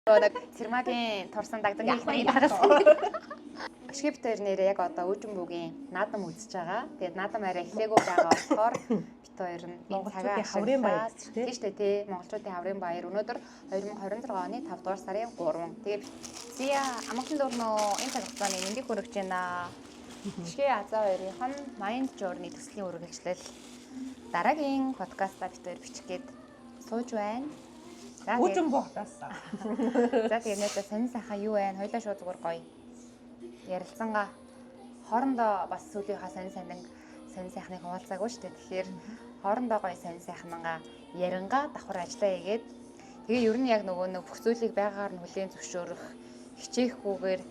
Нэг Цэрмагийн турсан дагдангийн ихний дагасан. Өшгөө бит хоёр нэрээ яг одоо өвжин бүгийн наадам үзэж байгаа. Тэгээд наадам арай эхлээгүй байгаа болохоор бит хоёр нь энэ цагаа Монголчуудын хаврын баяр ашиглаад тий. Тийм шүү дээ тий. Монголчуудын хаврын баяр өнөөдөр 2026 оны 5 дугаар сарын 3. Тэгээд Зя амгалан дурноо энэ цаг хугацааны мэндийг хүргэж байна. Өшгөө Азаа хоёрынх нь Mind Journey төслийн үргэлжлэл дараагийн подкастаа бит хоёр бичих гээд сууж байна. За тэгээд- Өвжин буутаас. За тэгээд нээдээ сонин сайхан юу байна? Хоёлаа шууд зүгээр гоё. Ярилцсангаа хоорондоо бас сүүлийнхаа сонин сайнан сонин сайхныг хуваалцаагүй шүү дээ. Тэгэхээр хоорондоо гоё сонин сайхнангаа ярингаа давхар ажиллаа хийгээд тэгээ ер нь яг нөгөө нэг бүх зүйлийг байгаагаар нь хүлээн зөвшөөрөх хичээхгүйгээр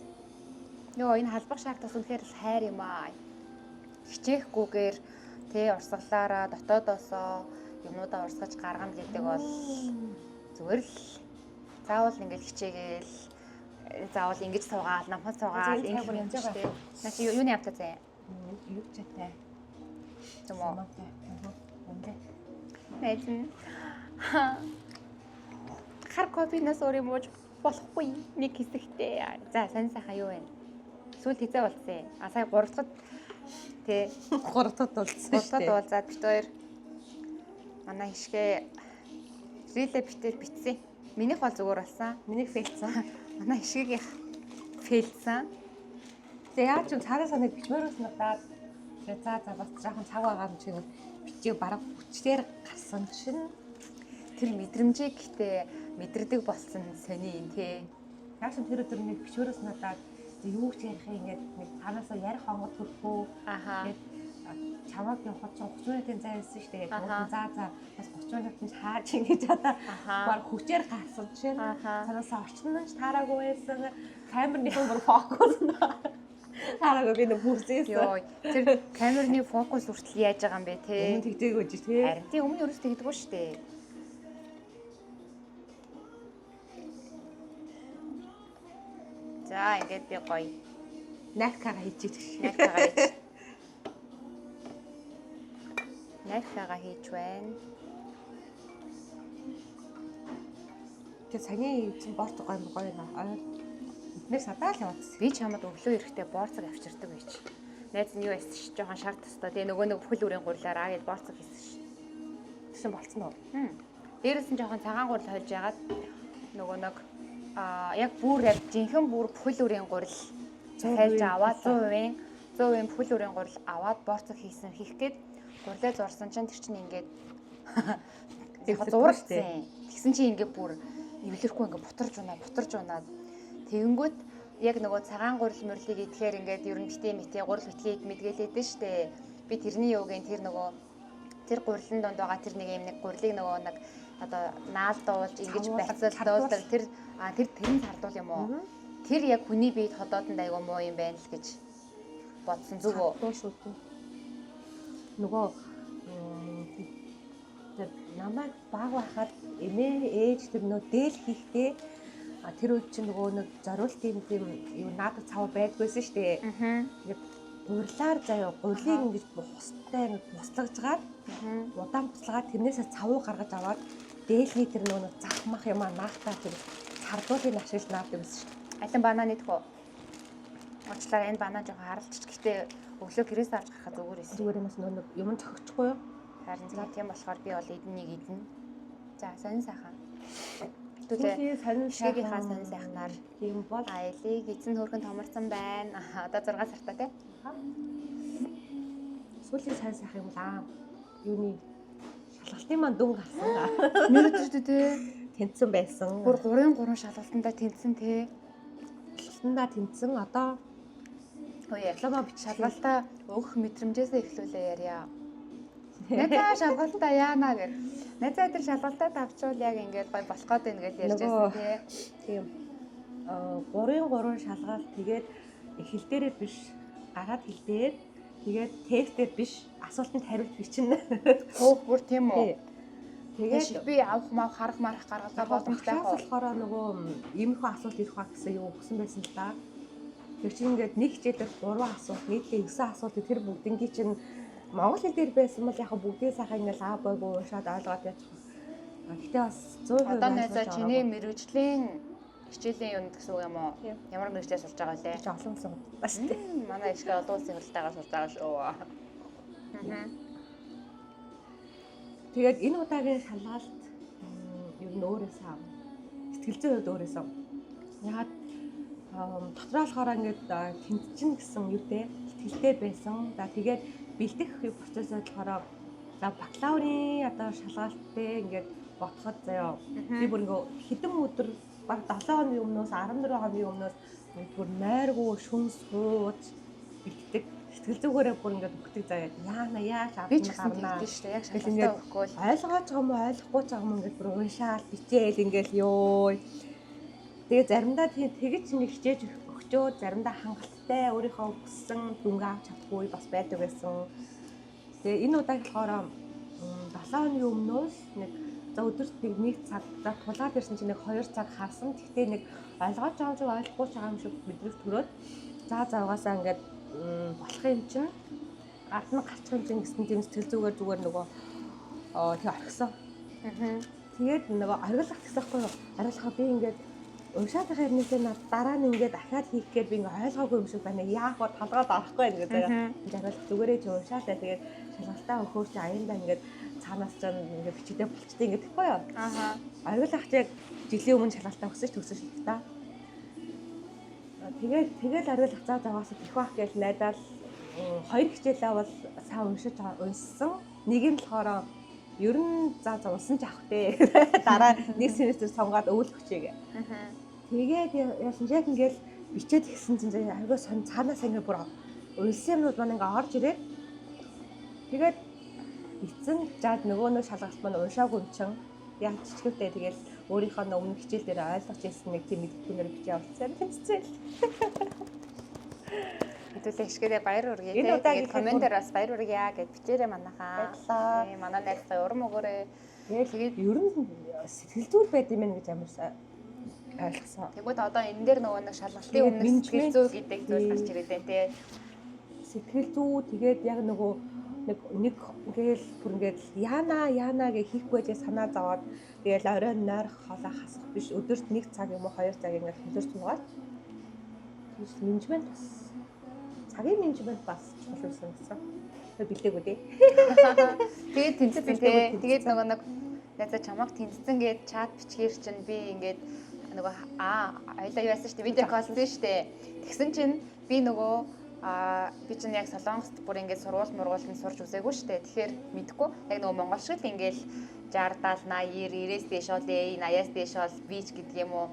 ёо энэ халбах шаар тус үнэхээр л хайр юм аа. Хичээхгүйгээр тэ урсгалаараа дотоодоосоо юмнуудаа урсгаж гаргана гэдэг бол зүгээр л заавал ингэж хичээгээл заавал ингэж суугаал намхан суугаал За, энэ ингэж цаг юм бүр шүү дээ. Наа чи юуны амтаа заяа Юу ч чатай. юм уу? Самаатай. Үндэ. Найз нь хар кофенаас өөр юм ууж болохгүй нэг хэсэгтэй. За сонь сайхан юу вэ? Сүүл хизээ болцсон. А сая 3 дахь тий 3 дахь дулсан 3 дахь уулзаад бит хоёр манай хишгэ рилэ битэр битсэн. Минийх бол зүгээр болсон. Миний фейлцэн. Манай хишгийгийнх фейлдсэн. Тэгээ яаж юм цаараас нэг бичмээрээс надад тэгээ за за бас жоохон цаг байгаа юм чи бичиг бараг хүчлээр гарсан шин. Тэр мэдрэмжийг гэтээ мэдэрдэг болсон сони юм те. Яаж юм тэр өдөр нэг бичмээрээс надад юу ч ярих юм ингээд нэг цаанаасаа ярих онгод төрөхгүй. Аха. Тэгээд чамаад явхад чинь 30 минутын зай байсан шүү дээ. Аха. За за бас 30 минутын хааж ингэж одоо Аха. баг хүчээр гарсан чинь Аха. цаанаасаа орчин нь ч таараагүй байсан. Камерныхан бүр фокус нь таараагүй би нэг бүрсээс. Йоо, тэр камерны фокус хүртэл яаж байгаа юм бэ те? Өмнө тэгдэггүй чи тий. Харин тийм өмнө ерөөс тэгдэггүй шүү дээ. За, ингээд би гоё. Найркаага хийчих. Найркаага хийж. Найркаага хийж байна. Тэгээ саяны чинь борт гоё гоё наа. Ойр эднээс садаа л явуулсан. Би чамд өглөө ирэхдээ борцог авчирдаг байж. Найз нь юу яасан ш жоохон шар тастай. Тэгээ нөгөө нэг бүхэл үрийн гурлаар аа гэд борцог хийсэн ш. Тэгсэн болцсон уу? Дээрээс нь жоохон цагаан гурил хольж ягаад нөгөө нэг аа яг бүр яг жинхэнэ бүр бүхэл үрийн гурил захиалж аваад 100% бүхэл үрийн гурил аваад борцог хийсэн хийх гээд гурлаа зурсан чинь тэр чинь ингээд яг зурсан. Тэгсэн чинь ингээд бүр эвлэрэхгүй ингээд бутарж унаад бутарж унаад тэгэнгүүт яг нөгөө цагаан гурил мөрлийг идэхээр ингээд ер нь битээ мэтээ гурил битгийг мэдгэлээдэн штэ. Би тэрний юугийн тэр нөгөө тэр гурилан донд байгаа тэр нэг юм нэг гурилыг нөгөө нэг одоо наалдуулж ингэж бацалдуулдаг тэр а тэр тэр нь сардуул юм уу? Тэр яг хүний биед ходоодонд айгу муу юм байна л гэж бодсон зүг үү? Сардуул шүү дээ. Нөгөө тэр намайг баг байхад эмээ ээж тэр нөө дээл хийхдээ тэр үед чинь нөгөө нэг зориултын тийм юу наадах цав байдгүйсэн шүү дээ. Тэгээд гурилаар заяа гурилыг ингэж бустай ингэж буслажгаад удаан буслаад тэрнээсээ цавуу гаргаж аваад дээлний тэр нөгөө зах мах юм аа наахтаа тэр сардуулын ашиглаж наадаг байсан шүү дээ. Алин банан идэх үү? Уучлаарай энэ банан жоохон харалчих. Гэхдээ өглөө гэрээс авч гарахад зүгээр эсэ. Зүгээр юмас нөгөө нэг юм цохихгүй юу? Харин тийм болохоор би бол эднийг идэнэ. За сонин сайхан. Хэвтүүлээ. Сонин Шигийнхаа сонин сайхнаар тийм бол аялыг эзэн хөөрхөн томорсон байна. Одоо 6 сартаа тий. Сүүлийн сайн сайхан юм лаа. Юуны шалгалтын маань дүн гарсан. Нэрд үү тий. Тэнцсэн байсан. Бүр 3-ын 3 шалгалтандаа тэнцсэн тий. Шалгалтандаа тэнцсэн. Одоо Хөөе. диплома бичих Шалгалтаа өгөх мэдрэмжээсээ эхлүүлээ ярья. Найзаа шалгалтаа яана гэх. Найзаа тэр шалгалтаа тавчвал яг ингээд гоё болох гээд байна гэж ярьж байсан тий. Тийм. 3-ын 3 шалгалт тэгээд хэл дээрээ биш, гараад хэл дээр тэгээд тестээр биш, асуултанд хариулт бичнэ. Хөөх бүр тийм үү? Тэгээд би авах мав харах марах гаргалгаа боломж байх уу? болохоор нөгөө иймэрхүү асуулт ирэх ба гэсэн юу өгсөн байсан л да. Тэр чинь ингээд нэг хичээлээр 3 асуулт, нийтлээ 9 асуулт тэр бүгднгийн чинь монгол хэл дээр байсан бол яг бүгдээ сайхан ингээл аа бойгоо уншаад ойлгоод яачих. Гэтэ бас 100% Одоо найзаа чиний мэрэгжлийн Хичээлийн юунд гэсэн үг юм уу? Ямар мэргэжлээр сурж байгаа вэ? Чи олон улсын худалдаа шүү дээ. Манай ихтэй олон улсын худалдаагаар сурж байгаа шүү. Тэгээд энэ удаагийн шалгалт ер нь өөрөөсөө сэтгэл зүйн хувьд өөрөөсөө яагаад дотроо болохоор ингээд тэнцчин гэсэн юутэй итгэлтэй байсан. За тэгээд бэлдэх процессыг болохоор за бакалаврын одоо шалгалттай ингээд ботход заяа би бүр ингээд хэдэн өдөр баг 7 хоногийн өмнөөс 14 хоногийн өмнөөс бүр найргуу шүн сууж бэлддэг. Сэтгэл зүгээрээ бүр ингээд өгдөг заяа. Яана яаж авна би ч гэсэн тэгдэж шүү дээ. Яг шалгалтаа өгөхгүй л ойлгооч байгаа юм уу ойлгохгүй ч байгаа юм ингээд бүр уншаал бичээл ингээд ёо. Тэгээ заримдаа тэгэж нэг хичээж өгчөө заримдаа хангалттай өөрийнхөө хүссэн дүнгээ авч чадахгүй бас байдаг байсан. Тэгээ энэ удаа болохоор 7 хоногийн өмнөөс нэг за өдөрт нэг цаг за тулгаад ирсэн чинь нэг 2 цаг харсан. Тэгтээ нэг ойлгож байгаа юм шиг ойлгохгүй ч байгаа юм шиг мэдрэг төрөөд за за угаасаа ингээд болох юм чинь ард нь гарчих юм чинь гэсэн тийм сэтгэл зүгээр зүгээр нөгөө тэг орхисон. Тэгээд нөгөө оргил гэсэн байхгүй юу? Оргилохоо би ингээд уншаад байгаа юмнээсээ над дараа нь ингээд дахиад хийх гээд би ингээд ойлгоогүй юм шиг байна. Яах вэ? Толгойд орохгүй байна гэж заяа. Жаргал зүгээрээ чи уншаалаа. Тэгээд шалгалтаа өгөхөөр чи аяндаа ингээд цаанаас ч ингээд бичигдээ болчтой ингээд тэгэхгүй юу? Аа. Оргил ах чи яг жилийн өмнө шалгалтаа өгсөн ч төгсөн шалгалтаа. Тэгээд тэгэл оргил ах заа заваас их бах гэж найдаал хоёр хичээлээ бол сайн уншиж унссан. Нэг нь болохоор ер нь за за унсан ч авах те. Дараа нэг семестр сонгоод өвөл өгчээ гэ. Тэгээд яасан яг ингээл бичээд гисэн чинь айгүй сон цаанаас ингээ бүр унсан юмнууд маань ингээ орж ирээд тэгээд эцэн жаад нөгөө нэг шалгалт маань уншаагүй юм чин яаж чичгэвтэй тэгэл өөрийнхөө өмнө хичээл дээр ойлгож ирсэн нэг тийм мэдгүүнээр бичээ явуулсан тэнцсэн. Хэдүүлээ ишгэрээ баяр хүргэе. Тэгээд комментээр бас баяр хүргье гэж бичээрэй манайхаа. Баярлалаа. Манай найзтай урам өгөөрэй. Тэгээд ер нь сэтгэл зүйл байд юм байна гэж амар ойлгосон. Тэгвэл одоо энэ дээр нөгөө нэг шалгалтын өмнө сэтгэл зүй гэдэг зүйл гарч ирээд байна тий. Сэтгэл зүй тэгээд яг нөгөө нэг ингээл бүр ингээд яана яана гэж хийхгүй байж санаа зовоод тэгэл орой нойрох хоолой хасах биш өдөрт 1 цаг юм уу 2 цаг ингээд хөлөрч суугаад тэгээс менежмент бас цагийн менежмент бас чухал байсан гэсэн. Тэгээд бэлдээгүй дээ. Тэгээд тэнцсэн тий. Тэгээд нөгөө нэг найзаа чамайг тэнцсэн гэж чат бичгээр чинь би ингээд нөгөө аяла юу яасан шүү дээ. Видео коллсэн шүү дээ. Тэгсэн чинь би нөгөө би чинь яг Солонгост бүр ингээд сургууль мургуулд сурч үзээгүй шүү дээ. Тэгэхээр мэдгүй. Яг нөгөө монгол шиг л ингээд 60 70 80 90-ээс дээш бол A, 80-аас дээш бол B ч гэдэг юм уу.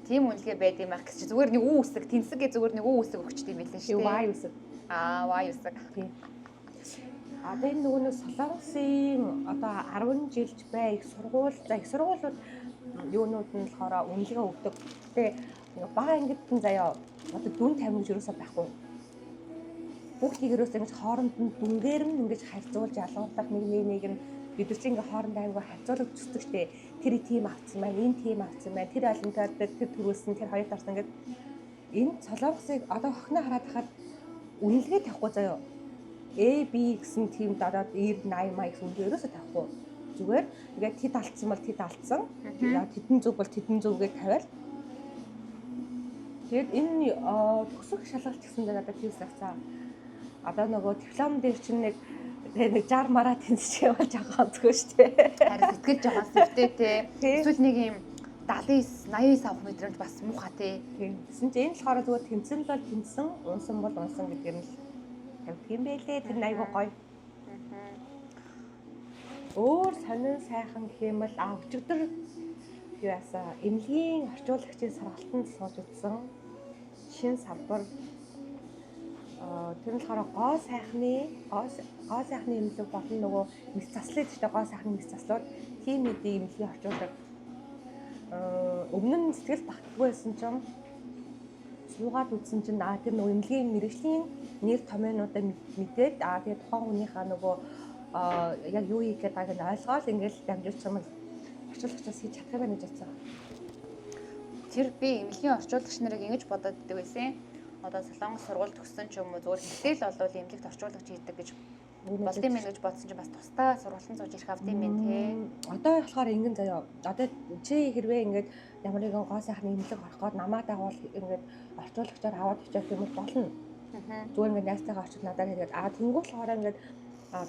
Тийм үнэлгээ байд юм ах гэж зүгээр нэг үү үсэг, тэнцэг гэж зүгээр нэг үү үсэг өгчт юм билээ шүү дээ. Y үсэг. Аа, Y үсэг. Тийм. Одоо энэ нөгөө нэг Солонгосын одоо 10 жилч бай их сургууль, за их сургуулиуд юунууд нь болохоор үнэлгээ өгдөг. Гэтэ бага ангид нь заяа одоо дүн тавина гэж юусаа байхгүй. Бүгдийг ерөөсөө ингэж хооронд нь дүнгээр нь ингэж харьцуулж ялгуурлах нэг нэг нэг нь бид нар чинь ингээ хоорондоо айгүй харьцуулах зүсдэг штэ. Тэр тим авцсан байна, энэ тим авцсан байна, тэр олимпиад тэр төрүүлсэн, тэр хоёрт орсон ингээд энэ Солонгосыг одоо хохиноо хараад хахад үнэлгээ тавихгүй заяа. A B гэсэн тим дараад 90 80 мая гэсэн үнэлгээ ерөөсөө тавихгүй. Зүгээр ингээд тэд алдсан бол тэд алдсан. Тэдэн зүг бол тэдэн зүг гэж тавиал. Тэгээд энэ төгсөх шалгалт гэсэн дээр надад тийм санагцаа. Одоо нөгөө диплом дээр чинь нэг 60 мараа тэнцэж явал жоохон онцгой шүү дээ. Харин сэтгэл жоохон сэвтэй те. Эсвэл нэг юм 79 89 авах мэдрэмж бас муухай те. Тэгсэн чинь энэ болохоор зүгээр тэнцэн л бол тэнцсэн, унсан бол унсан гэдгээр нь л тавьдаг юм байлээ. Тэр нь айгүй гоё. Өөр сонин сайхан гэх юм бол өчигдөр юу яасан эмнэлгийн орчуулагчийн сургалтанд сууж үзсэн. Шин салбар тэр нь болохоор гоо сайхны эмнэлэг болон нөгөө мэс заслыг гэдэг гоо сайхны мэс заслууд тийм үдийн эмнэлгийн орчуулга өмнө нь сэтгэл багтдаггүй байсан чинь суугаад үзсэн чинь тэр нөгөө эмнэлгийн мэрэгжлийн нэр томьёонуудаа мэдээд тэгээд тухайн хүнийхээ нөгөө яг юу хийх гээд байгааг нь ойлгоол ингээл дамжуулчих юм бол орчуулагчаас хийж чадах юм байна гэж бодсон. Тэр би эмнэлгийн орчуулагч нарыг ингэж бодоод идэг байсан. Одоо Солонгос сургууль төгссөн ч юм уу зүгээр хэлтэл болвол эмнэлэгт орчуулагч хийдэг гэж Болд юм гэж бодсон чинь бас тусдаа сургалтын сууж ирэх авд юм байна тий. Одоо болохоор ингэн заяа. Одоо чи хэрвээ ингээд ямар нэгэн гоо сайхны эмнэлэг орох гээд намаа дагуул ингээд орчуулагчаар аваад очих юм бол болно. Зүгээр ингээд найзтайгаа очиж надаар хэлгээд тэнгуут болохоор ингээд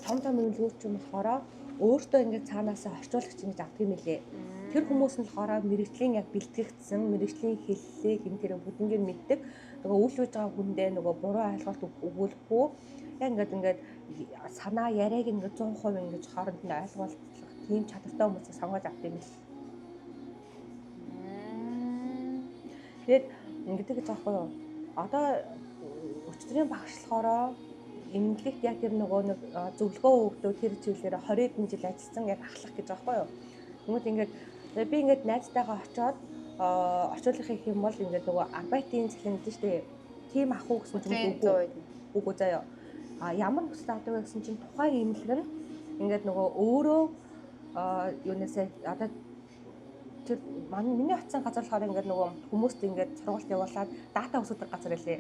том том эмнэлгүүд ч юм болохоор өөртөө ингээд цаанаасаа орчуулагч ингэж авдаг юм лээ. Тэр хүмүүс нь болохоор мэрэгжлийн яг бэлтгэгдсэн, мэрэгжлийн хэллэг юм тэр бүгднийг мэддэг. Нөгөө үйлчлүүлж байгаа хүндээ нөгөө буруу ойлголт өгүүлэхгүй яг ингээд санаа яриаг ингээд 100% ингэж хооронд нь ойлгуулах тийм чадвартай хүмүүсийг сонгож авдаг юм л. Тэгээд ингэдэг гэж аахгүй юу? Одоо өчтөрийн багш болохоор эмнэлэгт яг тэр нөгөө нэг зөвлөгөө өгдөө тэр чиглэлээр 20 хэдэн жил ажилласан яг ахлах гэж аахгүй юу? Тэгмэд ингээд би ингээд найзтайгаа очиод орчуулах хийх юм бол ингээд нөгөө арбайтын цалин гэдэг чинь дээ. Тийм ах уу гэсэн чинь үгүй заяа. А ямар нөхцөл авдаг вэ гэсэн чинь тухайн эмнэлэг нь ингээд нөгөө өөрөө юунасаа одоо тэр миний очсон газар болохоор ингээд нөгөө хүмүүст ингээд сургалт явуулаад дата өсгөдөг газар байлээ.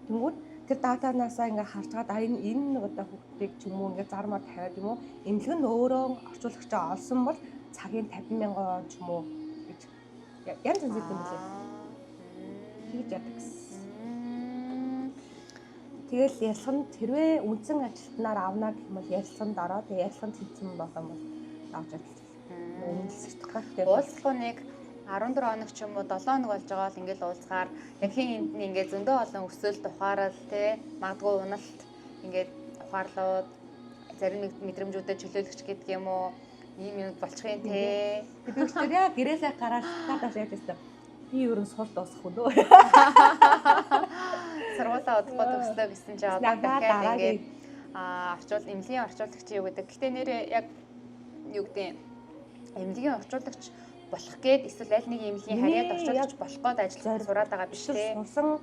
Тэнгүүд тэр датанаасаа ингээд харж байгаа энэ нэг одоо хүүхдийг ч юм уу ингээд зармаар тавиад юм уу эмнэлэг нь өөрөө орчуулагчаа олсон бол цагийн 50 мянган ч юм уу гэж янз янз юм лээ. Тэгж яадаг гэсэн. Тэгэл ярилцлаганд хэрвээ үндсэн ажилтнаар авна гэх юм бол ярилцлаганд ороо тэгээ ярилцлаганд тэнцсэн байх юм бол авч ажиллаж байна. Өмнө сертификаттай. Уулзлууныг 14 хоног ч юм уу 7 хоног болж байгаа бол ингээл уулзгаар яг хин энд нь ингээд зөндөө олон өсөлт ухаарал те магадгүй уналт ингээд ухаарлууд зарим нэг мэдрэмжүүдэд чөлөөлөгч гэдэг юм уу ийм юм болчих юм те. Би өчтөр яг гэрээсээ гараад татаас яаж байсан. Би ер нь сурт дуусах үү дөө. Сургуулаа удахгүй төгслөө гэсэн чинь одоо дахиад ингээд эмнэлгийн орчуулагч юу гэдэг. Гэтэ нэрээ яг юу гэдэг эмнэлгийн орчуулагч болох гээд эсвэл аль нэг эмнэлгийн харьяат орчуулагч болох гээд ажиллах сураад байгаа биш те. Сурсан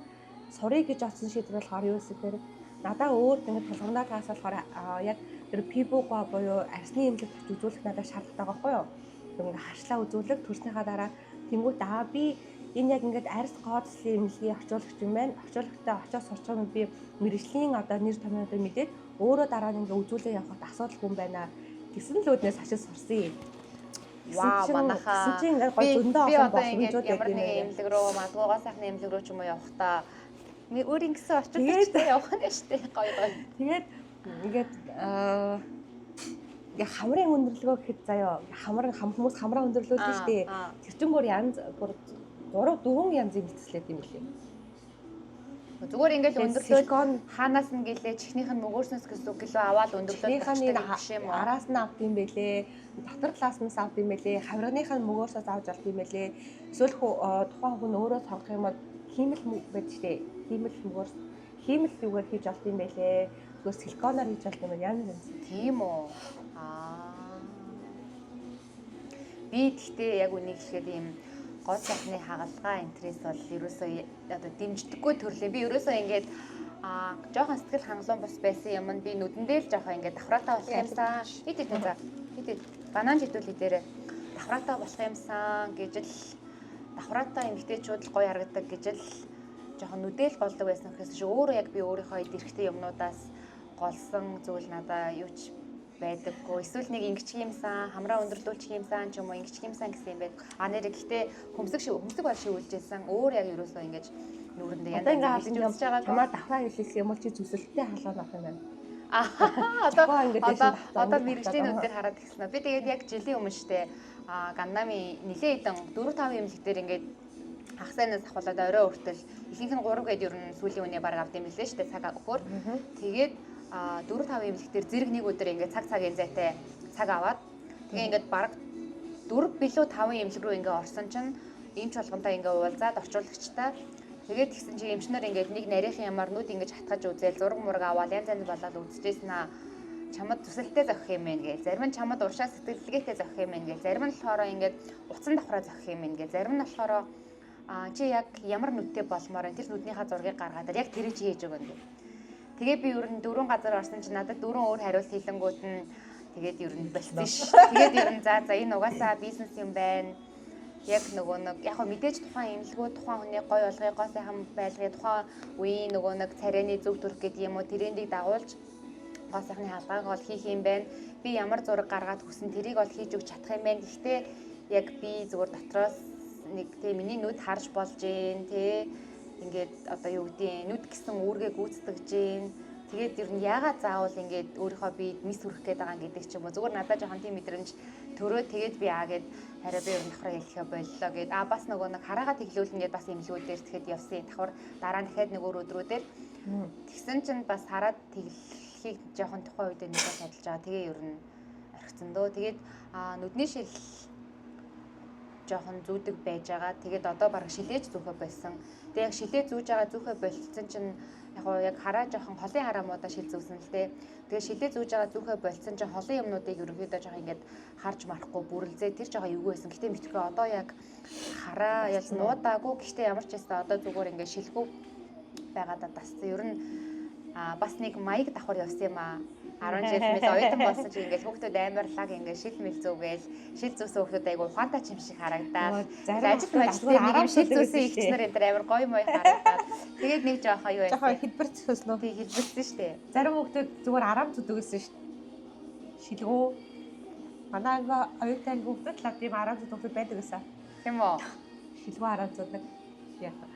сурыг гэж олсон шийдвэр болохоор юу вэ гэхээр надаа өөр ингээд тулгамдаа таас болохоор яг тэр пибуга буюу арсны эмнэлэгт очиж үзүүлэх надад шаардлагатай байгаа байхгүй юу? Тэр ингээд харшлаа үзүүлэх төрснийхаа дараа тэнгуут би энэ яг ингээд арьс гооцлын эмнэлгийн орчуулагч юм байна. Орчуулагчтай очиж сурч байгаа юм би мэрэгжлийн одоо нэр томьёодоо мэдээд өөрөө дараа нь ингээд үзүүлээ явахад асуудалгүй юм байна гэсэн л үүднээс очиж сурсан юм. Вау, манайхаа. Гэсэн чинь ингээд гой зөндөө олон боломжууд ямар нэгэн эмнэлэг рүү магадгүй гоо сайхны эмнэлэг рүү ч юм уу явахдаа өөр ингэсэн орчуулагчтай явах нь шүү дээ. Гой гой. Тэгээд ингээд ингээ хамрын өндөрлөгөө гэхэд заяа хамрын хүмүүс хамраа өндөрлөөд шүү дээ. Тэр чинь бүр янз бүр 3 4 янзын мэтслээд юм лээ. Зүгээр ингээл өндөрлөөд хаанаас нь гэлээ чихнийх нь мөгөөрснөөс гэсэн үг гэлөө аваад өндөрлөөд болчихдог биш юм уу? Араас нь авд юм бэлээ. Дотор талаас нь авд юм бэлээ. Хавирганых нь мөгөөрсөөс авч олд юм бэлээ. Эсвэл тухайн хүн өөрөө сонгох юм бол хиймэл байдаг шүү дээ. Хиймэл мөгөөрс хиймэл юугаар хийж олд юм бэлээ. Зүгээр силиконоор хийж олд юм байна. Янз янз. Тийм үү? Би тэгтээ яг үнийг хэлэхэд ийм гол сайхны хагалгаа интерес бол ерөөсөө одоо дэмждэггүй төрлөө. Би ерөөсөө ингээд жоохон сэтгэл хангалуун бус байсан юм нь би нүдэндээ л жоохон ингээд давхраатай болох юмсан. Ид ид за. Ид ид банан жидүүл идээрээ давхраатай болох юмсан гэж л давхраатай эмэгтэйчүүд л гоё харагдаг гэж л жоохон нүдэл голдог байсан гэхээс чи өөрөө яг би өөрийнхөө эд эрхтэй юмнуудаас голсон зүйл надаа юу ч байдаггүй. Эсвэл нэг ингэчих юмсан, хамраа өндөрлүүлчих юмсан ч юм уу ингэчих юмсан гэсэн юм байд. А нэрээ гэхдээ хөмсөг шиг хөмсөг бол шивүүлжсэн. Өөр яг ерөөсөө ингэж нүүрэндээ янз янз үзэж байгаа. Чамаа давхраа хэлэх юм бол чи зүсэлттэй халуун авах юм байна. Одоо одоо мэрэгжлийн нүдээр хараад ирсэн. Би тэгээд яг жилийн өмнө штэ Ганнами нилээ хэдэн 4 5 эмнэлэг дээр ингээд хагасанаас ахуулаад орой хүртэл ихэнх нь 3 гээд ер нь сүүлийн үнэ баг авд юм лээ штэ цаг өгөхөөр. Тэгээд 4 5 эмнэлэг дээр зэрэг нэг өдөр ингээд цаг цагийн зайтай цаг аваад тэгээ ингээд баг 4 билүү 5 эмнэлэг рүү ингээд орсон чинь эмч болгонтой ингээд уулзаад орчуулагчтай тэгээд тэгсэн чинь эмчнэр ингээд нэг нарийнхан ямар нүд ингээд хатгаж үзээл зураг мураг аваад янз янз болоод үзчихсэн аа. Чамд зүсэлтэй зохих юм байна гээл. Зарим нь чамд уршаа сэтгэлгээтэй зохих юм байна гээл. Зарим нь болохоор ингээд утсан давхраа зохих юм байна гээл. Зарим нь болохоор чи яг ямар нүдтэй болмоор энэ тэр нүднийхаа зургийг гаргаад яг тэрийг чи хийж өгнө гэх. Тэгээ би ер нь 4 газар орсон чинь надад 4 өөр хариулт хийлэнгүүд нь тэгээд ер нь болчихсон ш. Тэгээд ер нь за энэ угаасаа бизнес юм байна. Яг нөгөө нэг яг хөө мэдээж тухайн эмнэлгүү тухайн хүний гой болгоё, гоо сайхан байлгыг тухайн үеийн нөгөө нэг царайны зөв төрх гэдэг юм уу тэрэндийг дагуулж Гоо сайхны хаалгааг бол хийх юм байна. Би ямар зураг гаргаад хүсэн тэрийг бол хийж өгч чадах юм байна. Гэхдээ яг би зүгээр дотроос нэг тий миний нүд харж болж гин тий ингээд одоо юу гэдгийг нүд гэсэн үүргээ гүйцэтгэж гин. Тэгээд ер нь яагаад заавал ингээд өөрийнхөө биед мис хүрэх гээд байгаа гэдэг ч юм уу. Зүгээр надад жоохон тийм мэдрэмж төрөө тэгээд би аа гэд хараа би ер нь давхраа хэлэхэ боллоо гэд. А бас нөгөө нэг хараагаа тэглүүлнэ гэд бас эмнэлгүүдээр тэгэхэд явсан. Давхар дараа нь дахиад нэг өөр өдрүүдээр тэгсэн чинь бас хараад тэглэхийг жоохон тухайн үедээ нэг судалж байгаа. Тэгээ ер нь орхицсан дөө. Тэгээд нүдний шил жоохон зүүдэг байж байгаа. Тэгээд одоо бараг шилээж зүүхэ болсон. Тэгээд яг шилээ зүүж байгаа зүүхэ болцсон чинь яг гоо яг хараа жоохон холын хараа муудаа шил зүүсэн л дээ. Тэгээд шилээ зүүж байгаа зүүхэ болцсон чинь холын юмнуудыг ерөнхийдөө жоохон ингээд харж марахгүй бүрэлзээ тэр жоохон эвгүй байсан. Гэтэ мэдхгүй одоо яг хараа ялс нуудаагүй. Гэхдээ ямар ч байсан одоо зүгээр ингээд шилгүй байгаадаа дассан. Ер нь бас нэг маяг давхар явсан юм аа. 10 жил мэт оюутан болсон чи ингээл хүүхдүүд амар лаг ингээд шил мэл зүүгээл шил зүүсэн хүүхдүүд айгу ухаантай ч юм шиг харагдаад ажил мажил дээр нэг юм шил зүүсэн ихч нар энэ амар гоё мой харагдаад тэгээд нэг жоохон юу байсан. Жоохон хэлбэрч хөснө. Тий хэлбэрсэн шүү дээ. Зарим хүүхдүүд зүгээр арам зүдэг гэсэн шүү дээ. Шилгүү. Манай анги оюутан хүүхдүүд л тийм арам зүдэг хүүхдүүд байдаг гэсэн. Тийм үү? Шилгүү арам зүдэг. Яа.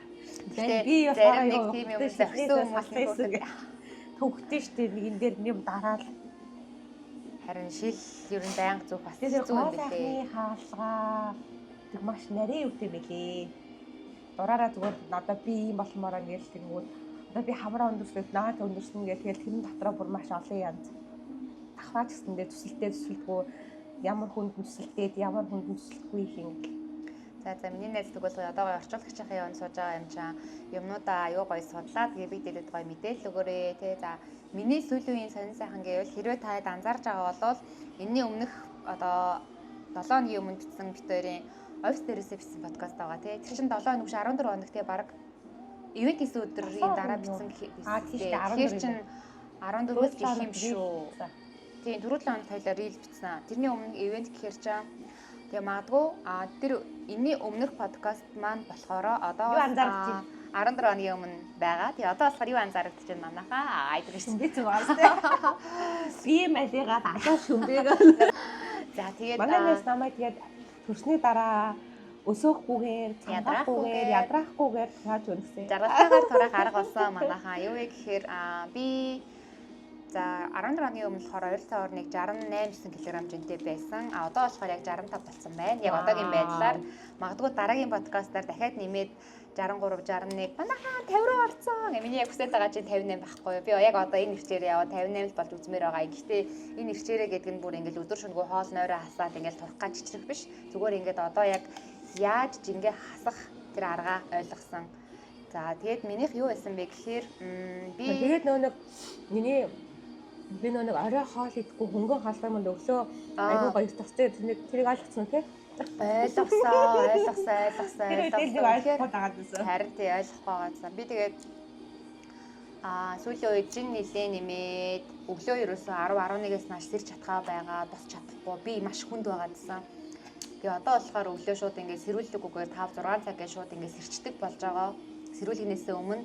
Би болохоор нэг тийм юм зохисон хүмүүс хүүхдүүд төвхтэй шүү дээ. Нэг энэ дээр юм дараал. Харин шил ер нь байнга зүүх бас хэцүү юм билээ. Хаалгаа тэг маш нарийн үтэй мэлээ. Дураараа зүгээр одоо би ийм болмоороо гэл тэгэнгүүт одоо би хамраа өндөрслөөд наад өндөрсөн гэл тэгэл тэрэн дотроо бүр маш олон янз давхраач гэсэндээ төсөлтөө төсөлтгүй ямар хүнд төсөлтөөд ямар хүнд төсөлтгүй их юм. За миний найз тэгвэл одоо гоё орчуулагчийн яванд сууж байгаа юм чаа юмнуудаа аюу гоё судлаад тэгээ бид дэдэд гоё мэдээлэл өгөөрэй тий. За миний сүүлийн үеийн сонин сайхан гэвэл хэрвээ та анзаарж байгаа бол энэний өмнөх одоо 7 хоногийн өмнө бичсэн бит хоёрын офис дээрээсээ бичсэн подкаст байгаа тий. Тэр чинь 7 хоног биш 14 хоног тий баг ивент хийсэн өдрийн дараа бичсэн гэх. Тэгэхээр чинь 14-өөс гэх юм шүү. Тийм түрүү 7 хоногт хоёлаа рил бичсэн. Тэрний өмнө ивент гэхэр чинь тэгээ магадгүй тэр энэний өмнөх подкаст маань болохоор одоо юу анзаарч 14 хоногийн өмнө байгаа. Тэгээ одоо болохоор юу анзаарэгдэж байна манайхаа? Айдаг шин. Би зүг байна тий. Би малигаад алаа шүмбээг. За тэгээд манай найз намайг тэгээд төрсний дараа өсөөхгүйгээр, цамгаахгүйгээр, ядраахгүйгээр турааж өнсөн. Жаргалтайгаар тураах арга болсон манайхаа. Юу вэ гэхээр би за 14 оны өмнө болохоор ойролцоогоор нэг 68 кг жинтэй байсан. А одоо болохоор яг 65 болсон байна. Яг одоогийн байдлаар магадгүй дараагийн подкастаар дахиад нэмээд 63 61 манайхаа 50 руу орцсон. Миний яг хүсэж байгаа чинь 58 байхгүй юу? Би яг одоо энэ ирчээрээ яваа 58 л болж үзмээр байгаа. Гэхдээ энэ ирчээрээ гэдэг нь бүр ингээл өдөр шөнөгүй хоол нойроо хасаад ингээл турах гэж чичрэх биш. Зүгээр ингээд одоо яг яаж жингээ хасах тэр аргаа ойлгосон. За тэгээд минийх юу байсан бэ гэхээр би тэгээд нөө нэг миний би нөө нэг орой хоол идэхгүй хөнгөн хаалгаа манд өглөө айгүй гоё тастай тэрийг ойлгоцсон тий. Ойлгосон. Тэр ойлгохгүй байгаа гэсэн. Харин тий ойлгохгүй байгаадсан. Би тэгээд сүүлийн үед жин нилээ нэмээд өглөө ерөөсөө 10 11-ээс нааш сэрч чадхаа байгаа, босч чадахгүй. Би маш хүнд байгаадсан. Тэгээ одоо болохоор өглөө шууд ингээд сэрүүлэггүйгээр 5 6 цаг гэж шууд ингээд сэрчдэг болж байгаа. Сэрүүлгэнээсээ өмнө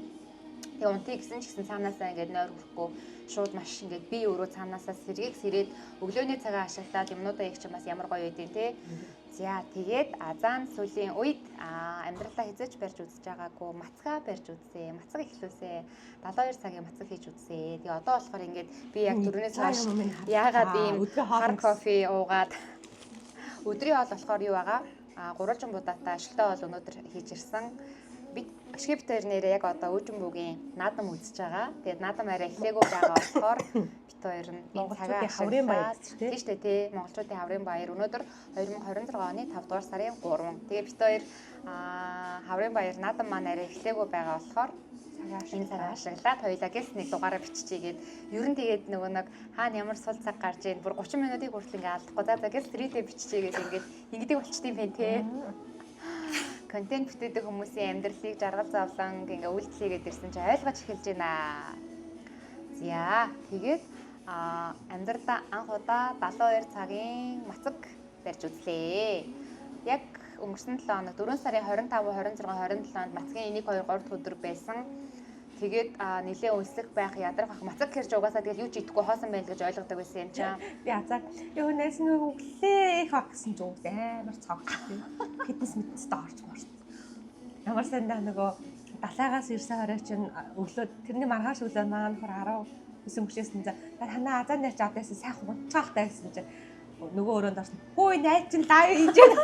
тэгээ унтыг гэсэн ч гэсэн цаанаасаа ингээд нойр хүрэхгүй шууд маш ингээд би өөрөө цаанаасаа сэргийг сэрээд өглөөний цагаа ашиглаад юмнуудаа их ч бас ямар гоё байдیں те. За тэгээд азаан сүүлийн үед амьдралаа хизээч барьж үзэж байгаагүй мацгаа барьж үзсэн. Мацаг эхлүүлсэн. 72 цагийн мацаг хийж үзсэн. Тэгээ одоо болохоор ингээд би яг түрүүнээс хойш яагаад ийм хар кофе уугаад өдрийн хоол болохоор юу байгаа? Гурвалжин будаатай ашигтай хоол өнөөдөр хийж ирсэн. Бид Ашиг бит хоёр нэрээ яг одоо өөжин бүгийн наадам үзэж байгаа. Тэгээд наадам арай эхлээгүй байгаа болохоор бит хоёр нь монголчуудын хаврын баяр гэж тийм шүү дээ тий. Монголчуудын хаврын баяр өнөөдөр 2026 оны 5 дугаар сарын 3. Тэгээд бит хоёр хаврын баяр наадам маань арай эхлээгүй байгаа болохоор энэ цагаа ашиглаад хоёлаа гэс нэг дугаараа биччихийгээд ер нь тэгээд нөгөө нэг хаана ямар сул цаг гарч ийн бүр 30 минутыг хүртэл ингээ алдахгүй за гэс 3D биччихийгээд ингээд ингэдэг болчтой юм байна тий. Контент бүтээдэг хүмүүсийн амьдралыг жаргал зовлон ингээ үйлдэл хийгээд ирсэн чинь ойлгож эхэлж байна. За тэгээд амьдралдаа анх удаа 72 цагийн мацаг барьж үзлээ. Яг өнгөрсөн 7 хоног 4 сарын 25, 26, 27-нд мацгийн 1 2 3 дахь өдөр байсан. Тэгээд нилээ өлсөх байх, ядрах байх. Мацаг хэрж угаасаа тэгэл юу ч идэхгүй хоосон байл гэж ойлгодог байсан юм чам. Би азаа ёо найс нь өглөө их гэсэн ч үг амар цогцтой. Фитнес митнестэй орж морсон. Ямар сандаа нөгөө далайгаас ирсэн хорой чинь өглөө тэрний маргааш өглөө маань нөхөр 19 мөчөөсөн за танаа азаа нэр ч одоо сайхан унтцаахтай гэсэн чинь нөгөө өрөөнд орсон. Хөөе найз чинь лайв хийж байна.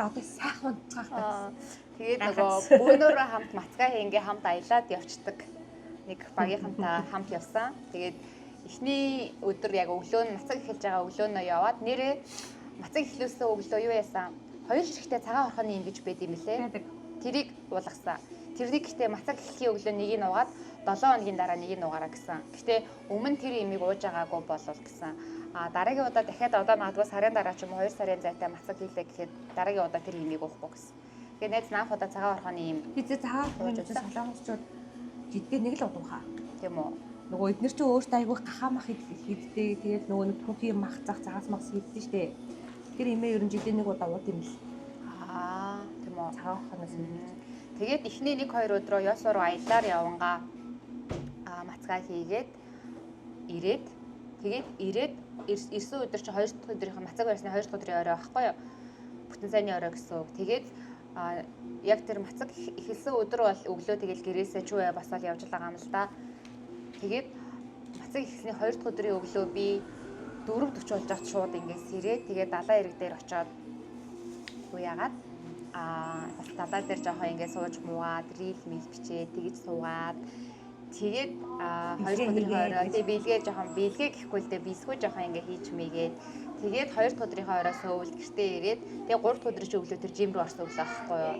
Одоо сайхан унтцаахтай гэсэн. Тэгээд нөгөө бөөнөрөө хамт мацгаа хийнгээ хамт аялаад явцдаг. Нэг багийнхантай хамт явсан. Тэгээд эхний өдөр яг өглөө нь мацаг эхэлж байгаа өглөөнөө яваад нэрээ мацаг эхлүүлсэн өглөө юу яасан? Хоёр ширхтээ цагаан орхоны юм гэж байд юм лээ. Тэрийг уулгасан. Тэрнийг гэхдээ мацаг эхлэхийн өглөө нэгийг нуугаад 7 хоногийн дараа нэгийг нуугаараа гэсэн. Гэхдээ өмнө тэр имийг ууж байгаагүй болвол гэсэн. А дараагийн удаа дахиад одоо магадгүй сарын дараа ч юм уу 2 сарын зайтай мацаг хийлээ гэхэд дараагийн удаа тэр имийг уухгүй гэсэн. Тэгээ найз наах удаа цагаан орхоны им. Би цагаан орхоны солонгосчууд жидгээ нэг л удаа хаа. Тийм үү? Нөгөө эднэр чинь өөртөө айгүй гахаа мах хийддэг. Тэгээд нөгөө нэг түүхийн мах зах цагаас мах хийддэг штэ. Тэр имээ ер нь жилийн нэг удаа ууд юм л. Аа, тийм үү. Цагаан орхоноос юм. Тэгээд эхний 1-2 өдрөө ёс руу аяллаар явангаа мацгаа хийгээд ирээд тэгээд ирээд ирсэн өдөр чи 2 дахь өдрийнх нь мацаг барьсны 2 дахь өдрийн орой байхгүй юу? Бүтэн сайнны орой гэсэн үг. Тэгээд яг тэр мацаг эхэлсэн өдөр бол өглөө тэгэл гэрээсээ чүү басаал явж байгаа юм л да. Тэгээд мацаг эхэлсний 2 дахь өдрийн өглөө би 4:40 болж байхад шууд ингээд сэрээд тэгээд далайн эрэг дээр очиод юу яагаад бас далай дээр жоохон ингээд сууж муугаад рил мил бичээ тэгж суугаад тэгээд 2 дахь өдрийн орой тэгээ бэлгээ жоохон бэлгээ гэхгүй л дээ бисгүй жоохон ингээд хийж мэйгээд тэгээд 2 дахь өдрийнхөө орой суувэл гэртээ ирээд тэгээ 3 дахь өдрийн чи өглөө тэр жим рүү орсон өглөө аахгүй юу.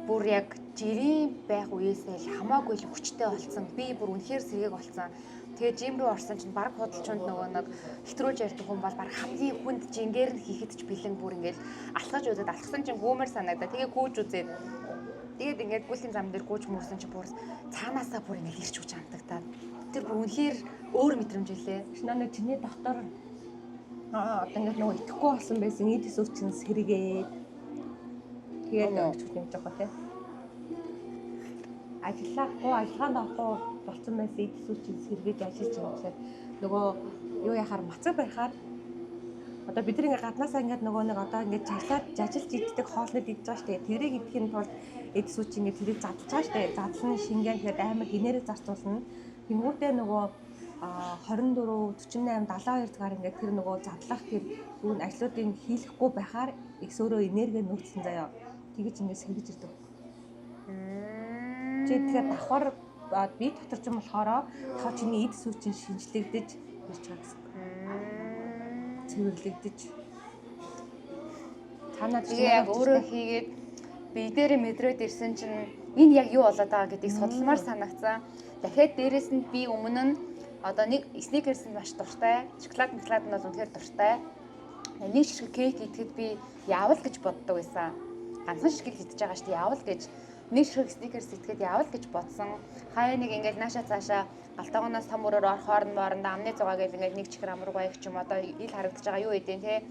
Бүр яг жирийн байх үеэсээ л хамаагүй л хүчтэй болсон. Би бүр үнэхээр сэргээг болсон. Тэгээ жим рүү орсон чинь баг худалчунд нөгөө нэг хэтрүүлж ярьдаг хүн бол баг хамгийн хүнд жингээр нь хийхэд ч бэлэн бүр ингээл алхаж үзээд алхсан чинь гүүмэр санагдаа. Тэгээ гүүж үзээд тэгээд ингээд гүлийн зам дээр гүүж мөрсөн чинь бүр цаанаасаа бүр ингээд ирч хүч амтагтаад тэр бүр үнэхээр өөр мэдрэмж илээ. Шинэ нэг чиний дотор одоо ингээд нөгөө итгэхгүй болсон байсан эд эсүүч чинь сэргээд тэгээд өгч нэмж байгаа тий. Ажиллахгүй ажиллагаанд орохгүй болцсон байсан эд эсүүч чинь сэргээж ажиллаж байгаа гэхээр нөгөө юу яхаар мацаг барихаар одоо бид нар ингээд гаднаасаа ингээд нөгөө нэг одоо ингээд жажлаад жажилж иддэг хоолнод идэж байгаа штэ. Тэрийг идэхин тулд эд эсүүч ингээд тэрийг задлж байгаа штэ. Задлан шингэн тэгээд амар генерик зарцуулна. Тэнгүүтээ нөгөө 24 48 72 цагаар ингээд тэр нөгөө задлах тэр юу ажлуудыг хийлэхгүй байхаар их өөрөө энерги нөөцсөн заяа. Тэгэж ингээд сэргэж ирдэг. Чи тэгэхээр давхар би дотор ч юм болохоор тоо чиний эд сүү чинь шинжлэгдэж ирж байгаа гэсэн. Цэвэрлэгдэж. Цаанаа тэгээ яг өөрөө хийгээд бие дээрээ мэдрээд ирсэн чинь энэ яг юу болоод байгаа гэдгийг судалмаар санагцсан. Дахиад дээрэс нь би өмнө нь одоо нэг сникерс нь маш дуртай, шоколад мөклад нь бол үнэхээр дуртай. Нэг ширхэг кейк идэхэд би яавал гэж боддог байсан. Ганцхан ширхэг идэж байгаа шүү дээ, яавал гэж. Нэг ширхэг сникерс идэхэд яавал гэж бодсон. Хаяа нэг ингээл нааша цаашаа галтаагоноос том өрөөр орохоор нь моорондоо амны зугаа гэл ингээл нэг чихэр амруугаа их ч юм одоо ил харагдаж байгаа юу идэв те.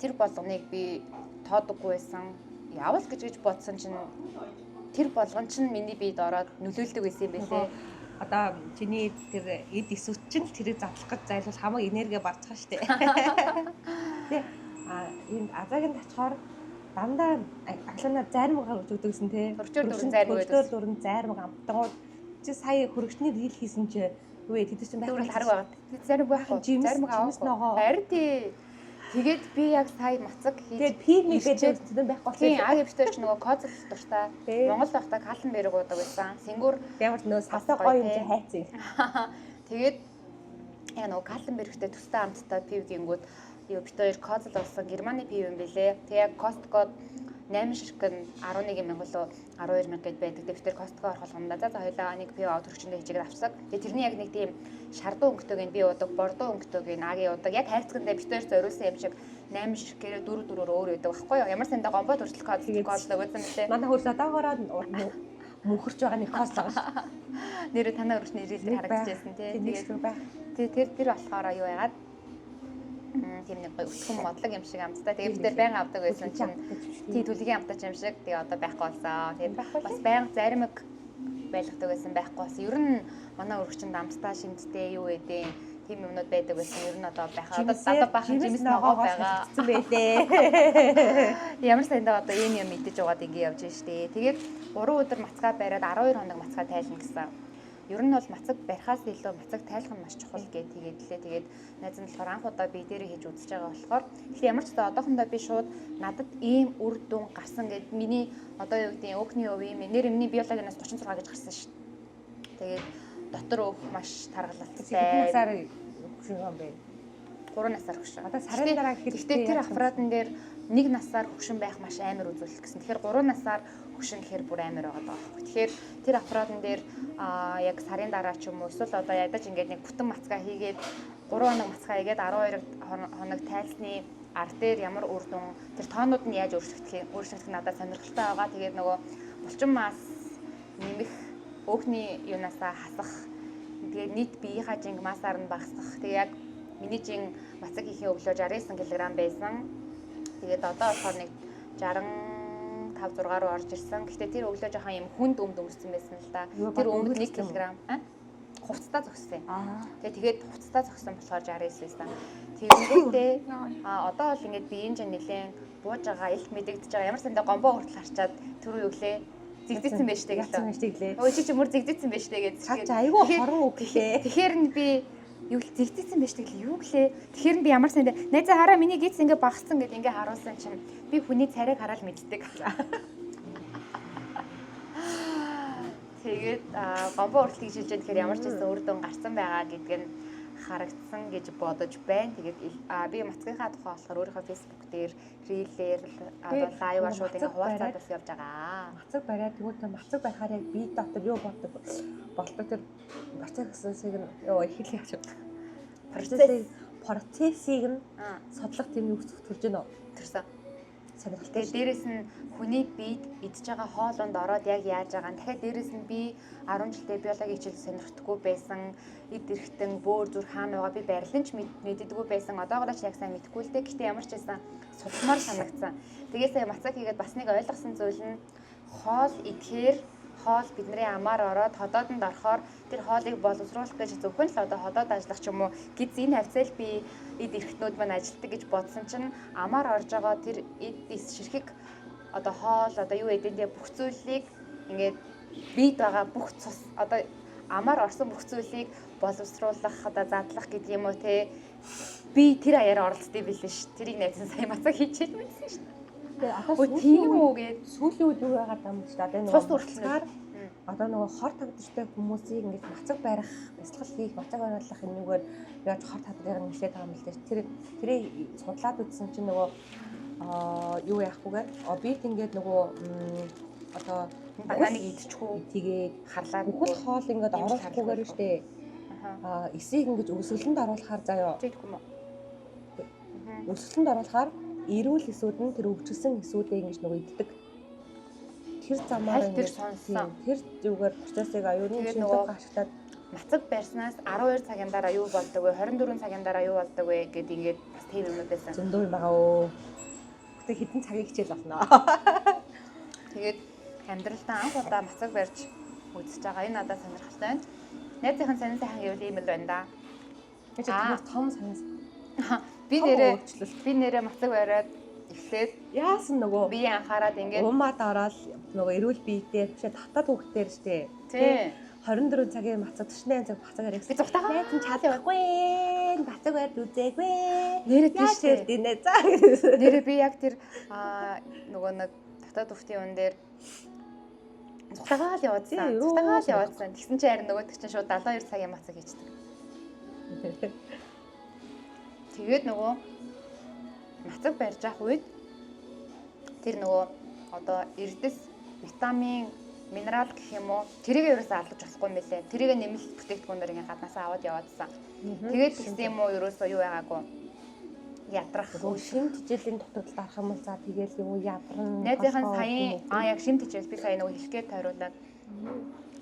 Тэр болгоныг би тоодоггүй байсан. Яавал гэж гэж бодсон чинь тэр болгон чинь миний биед ороод нөлөөлдөг байсан юм байлээ. Одоо чиний тэр эд эсүүч чинь тэрийг задлах гэж зайлвал хамаг энерги барж байгаа штэ. Тэ энэ азаагийн тачхаар дандаа аглаанаар зайрмаг гаргаж өгдөг гэсэн те. Хөрчөр дөрөн зайрмаг гэдэг. Хөрчөр дөрөн зайрмаг амтангууд чи сая хөрөгчний рил хийсэн чи юу вэ? Тэд чинь байх хараг байгаа. Тэд зайрмаг байхгүй. Зайрмаг авахгүй. Харин тий. Тэгээд би яг сая мацаг хийж тэгээд пив мигээд тэдэн байхгүй. Тийм, аг эвчтэр чи нөгөө коцл дуртай. Монгол байхдаа Калленберг уудаг байсан. Сингүүр ямар ч нөгөө сасаа гоё юм чи хайцсан. Тэгээд яг нөгөө Калленбергтэй төстэй амттай пив гингүүд юу бит хоёр коцл болсон Германы пив юм бэлээ. Тэг яг Costco-д 8 ширхэг нь 11 мянга лөө 12 мянга гэд байдаг. Тэг бид тэр Costco орох болгондоо за хоёлаа нэг пив аваад төрчөндөө хийжгээд авчихсан. Тэгээ тэрний яг нэг тийм шардуу өнгөтэйг нь би уудаг, бордоо өнгөтэйг нь аги уудаг. Яг хайрцагтаа бид хоёр зориулсан юм шиг 8 ширхгээрээ 4 4-өөр өөр өгдөг байхгүй юу? Ямар сандаа гомбо төрчлөх Costco өгсөн мөлий. Манай хөрс одоогоороо мөнхөрч байгаа нэг Costco байгаа шүү. Нэрээ танаа өрчний рил дээр харагдчихсэн тий. Тэгээд тэр тэр болохоор юу яагаад Тийм нэг гоё өтгөн модлог юм шиг амттай. Тэгээд бид нэр байнга авдаг байсан чинь тий түлгийн амттай юм шиг. Тэгээ одоо байхгүй болсон. Тэгээд бас байнга заримэг байлгадаг байсан байхгүй болсон. Ер нь манай өргөчөнд амттай шимттэй юу гэдэг тийм юмнууд байдаг байсан. Ер нь одоо байх. Одоо баахан жимс ногоо байгаа. Байлээ. Ямар саяндаа одоо ийм юм идэж угаад ингэ явж штэ. Тэгээд 3 өдөр мацгаа бариад 12 хоног мацгаа тайлна гэсэн. Ер нь бол мацаг барихаас илүү мацаг тайлах нь маш чухал гэж тэгээд лээ. Тэгээд найз нь болохоор анх удаа би дээрээ хийж үзэж байгаа болохоор тэгэхээр ямар ч удаа одоохондоо би шууд надад ийм үр дүн гарсан гэд миний одоо юу гэдгийг өөхний өв ийм нэр миний биологи нас 36 гэж гарсан шүү. Тэгээд дотор өөх маш таргалалттай. Хэдэн насаар хөгшин юм бэ? 3 насаар хөгшин. Одоо сарын дараа хэрэгтэй тэр аппаратн дээр 1 насаар хөгшин байх маш амар үзүүлэлт гэсэн. Тэгэхээр 3 насаар хөгшин гэхээр бүр амар байгаа даа. Тэгэхээр тэр аппаратн дээр яг сарын дараа ч юм уу эсвэл одоо ядаж ингээд нэг бүтэн мацгаа хийгээд 3 хоног мацгаа хийгээд 12 хоног тайлсны ар дээр ямар үр дүн тэр тоонууд нь яаж өөрчлөгдөх надад сонирхолтой байгаа. Тэгээд нөгөө булчин мас нэмэх өөхний юунаасаа хасах. Тэгээд нийт биеийнхаа жинг масаар нь багасгах. Тэгээд яг миний жин мацаг хийхээ өглөө 69 кг байсан. Тэгээд одоо болохоор нэг 65 6 руу орж ирсэн. Гэхдээ тэр өглөө жоохон юм хүнд өмд өмссөн байсан л да. Тэр өмд 1 кг хувцастаа зогссон. Тэгээд хувцастаа зогссон болохоор 69 байсан. Тэгэнгүүтээ одоо бол ингээд биеийн жин нэлээд бууж байгаа, илт мэдэгдэж байгаа. Ямар сандаа гомбоо хүртэл харчаад түрүү юу гэлээ? Зэгзэцсэн байж тээ гэлээ. Өө чи мөр зэгзэцсэн байж тээ гэж. Чаа чи айгүй хорон үг гэлээ. Тэгэхээр нь би юу л зэгзэцсэн байж тээ гэлээ. Юу гэлээ? Тэгэхээр нь би ямар сандаа найзаа хараа миний гиз ингээ багассан гэд ингээ харуулсан чинь би хүний царайг хараад мэддэг. Тэгээд гомбоо хүртэл хийж хэлж байгаа. Тэгэхээр ямар ч байсан үр дүн гарсан байгаа гэдг нь харагдсан гэж бодож байна. Тэгээд би мацгийнхаа тухай болохоор өөрийнхөө Facebook дээр рилээр одоо лайваар шууд ингээ хуваалцаад бас явж байгаа. Мацаг бариад тэгвэл мацаг барихаар яг би дотор юу боддог болдог тэр процессыг нь ёо эхлэх юм. Процессыг нь судлах тийм юу төрж гэнэ үү? Төрсөн. Сонирхолтой. Тэгээд дээрэс нь хүний биед идж байгаа хоолунд ороод яг яаж байгаа нь дахиад дээрэс нь би 10 жилдээ биологи хичээл сонирхдаггүй байсан. Эд эрхтэн бөөр зүрх хаана байгаа би барилан ч мэддэггүй байсан. Одоогоор ч яг сайн мэдэхгүй л дээ. Гэхдээ ямар ч байсан судалмаар санагдсан. Тэгээ сая мацаг хийгээд бас нэг ойлгосон зүйл нь хоол идэхээр хоол бидний амаар ороод ходоодонд орохоор тэр хоолыг боловсруулах гэж зөвхөн л одоо ходоод ажиллах ч юм уу гиз энэ хавцал би эд эрхтнүүд маань ажилтдаг гэж бодсон чинь амаар орж байгаа тэр эд эс ширхэг одоо хоол одоо юу эдэндээ бүх зүйлийг ингээд бид байгаа бүх цус одоо амаар орсон бүх зүйлийг боловсруулах одоо задлах гэдэг юм уу те би тэр аяараа оролцдгийг билээ ш. Тэрийг найзан сая мацаг хийчихэл мэдсэн ш. Одоо тийм үү гээд сүүлийн үед юу яагаад юм бэ? Одоо нөгөө мацгаар одоо нөгөө хор тавдтай хүмүүсийг ингэж мацаг барих, бясалгал хийх, мацаг бариулах энэгээр яаж хор тавдрыг нь нэлээд байгаа юм л дээ. Тэрийг судлаад үзсэн чинь нөгөө юу яахгүйгээр бид ингээд нөгөө одоо бананыг идчихүү тэгээд харлаад бүхэл хоол ингээд оруулахгүйгээр шүү дээ. Эсийг ингэж өсгөлөнд оруулахаар заяа. Тэггүй юм уу? Өсгөлөнд оруулахаар эрүүл эсүүд нь тэр өвчлөсөн эсүүдээ ингэж нөгөө иддэг. Тэр замаар тэр сонссон. Тэр зүгээр процессыг аюулын шинжилгээ ашиглаад мацаг барьснаас 12 цагийн дараа юу болдог вэ? 24 цагийн дараа юу болдог вэ гэд ингээд бас тийм юмуд байсан. Зөндөө юм байгаа өө. Гэтэ хэдэн цагийн хичээл болно. Тэгээд амьдралдаа анх удаа мацаг барьж үзэж байгаа. Энэ надад сонирхолтой байна. Найзынхан сонин сайхан гэвэл ийм л байна да. Гэж тэр том сонин. Би нэрээ мацаг бариад эхлээд яасан нөгөө би анхаарад ингээд уумаад ороод нөгөө эрүүл биетэй бишээ татаад хүүхдээр штэ. Тий. 24 цагийн мацаг 48 цаг мацаг барих. Би зүгтагаа. Найз нь чадахгүй. Мацаг барьд үзээгүй. Нэрээ тийш динэ за. Нэрээ би яг тэр нөгөө нэг татаад хүүхдийн үн дээр зүгтагаа л яваадсан. Зүгтагаа л яваадсан. Тэгсэн чинь харин нөгөөдөг чинь шууд 72 цагийн мацаг хийчихдэг. Тэгээд нөгөө мацаг барьж авах үед тэр нөгөө одоо эрдэс витамин, минерал гэх юм уу тэрийг ерөөсөө алдаж болохгүй юм билээ. Тэрийг нэмэлт бүтээгдэхүүнээр ингээ гаднаасаа аваад яваадсан. Тэгээд тэгсэн юм уу ерөөсөө юу байгаагүй. Ядрах. Шим тижээлийн дутагдалд арах юм бол за тэгээл юу ядарна. Найзынхан саяын яг шим тижээл би сая нөгөө хэлэх гээд тойруулаад.